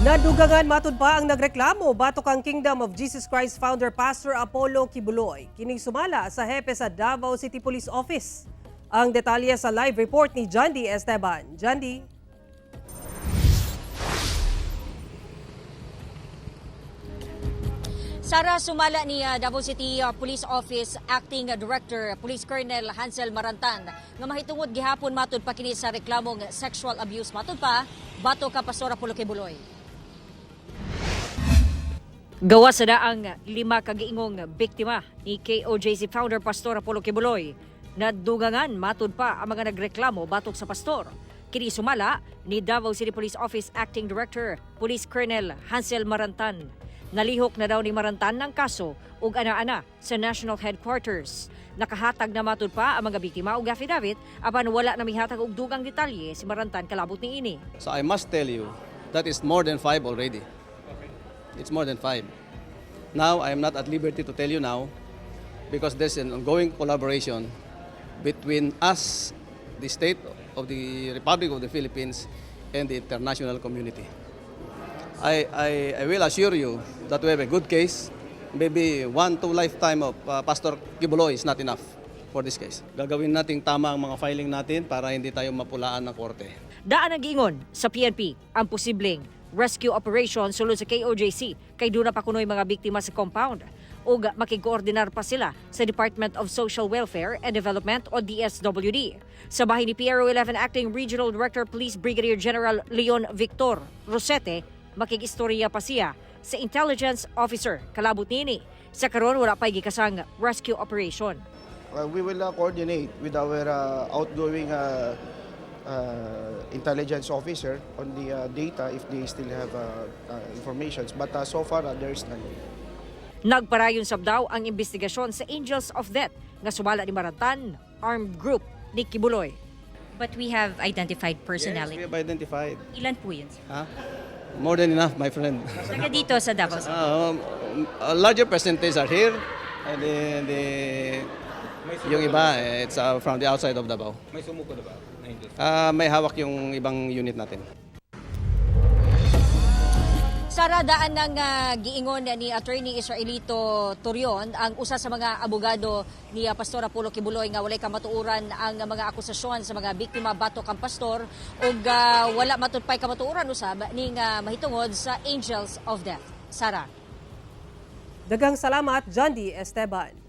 Nadugangan matud pa ang nagreklamo batok ang Kingdom of Jesus Christ founder Pastor Apollo Quiboloy. Kining sumala sa hepe sa Davao City Police Office. Ang detalye sa live report ni Jandy Esteban. Jandy. Sara, sumala ni Davao City Police Office Acting Director Police Colonel Hansel Marantan nga mahitungod gihapon matud pa kini sa reklamong sexual abuse matud pa batok ka Pastor Apollo Quiboloy. Gawa sa daang lima kagiingong biktima ni KOJC founder Pastor Apollo Quiboloy. Nadugangan matud pa ang mga nagreklamo batok sa pastor. Kini sumala ni Davao City Police Office Acting Director Police Colonel Hansel Marantan. Nalihok na daw ni Marantan ng kaso ug ana-ana sa National Headquarters. Nakahatag na matud pa ang mga biktima og affidavit apan wala na mihatag og dugang detalye si Marantan kalabot niini. So I must tell you, that is more than five already. It's more than five. Now, I am not at liberty to tell you now because there's an ongoing collaboration between us, the state of the Republic of the Philippines, and the international community. I will assure you that we have a good case. Maybe one, two lifetime of Pastor Quiboloy is not enough for this case. Gagawin nating tama ang mga filing natin para hindi tayo mapulaan ng korte. Daan ang giingon sa PNP ang posibleng rescue operation sulod sa KOJC kay duna pa kunoy mga biktima sa compound ug makigkoordinar pa sila sa Department of Social Welfare and Development o DSWD. Sa bahin ni PRO 11 Acting Regional Director Police Brigadier General Leon Victor Rosete, makig-istorya pa siya sa intelligence officer kalabot nini. Sa karon wala pa'y gikasang rescue operation. We will coordinate with our outgoing intelligence officer on the data if they still have informations. But so far, there is none. Nagparayon sab daw ang investigasyon sa Angels of Death nga sumala ni Marantan, armed group ni Quiboloy. But we have identified Yes, personality. we have identified. Ilan po yun, sir? Huh? More than enough, my friend. Taga dito sa Davao City. A larger percentage are here, and then yung iba, eh, it's from the outside of Davao. May sumuko na ba? Na hindi? May hawak yung ibang unit natin. Sara, daan ng giingon ni Attorney Israelito Torion ang usa sa mga abogado ni Pastor Apollo Quiboloy nga walay kamatuoran ang mga akusasyon sa mga biktima batok ang pastor ug wala matud pay kamatuoran usab ning mahitungod sa Angels of Death. Sara. Daghang salamat, Jandy Esteban.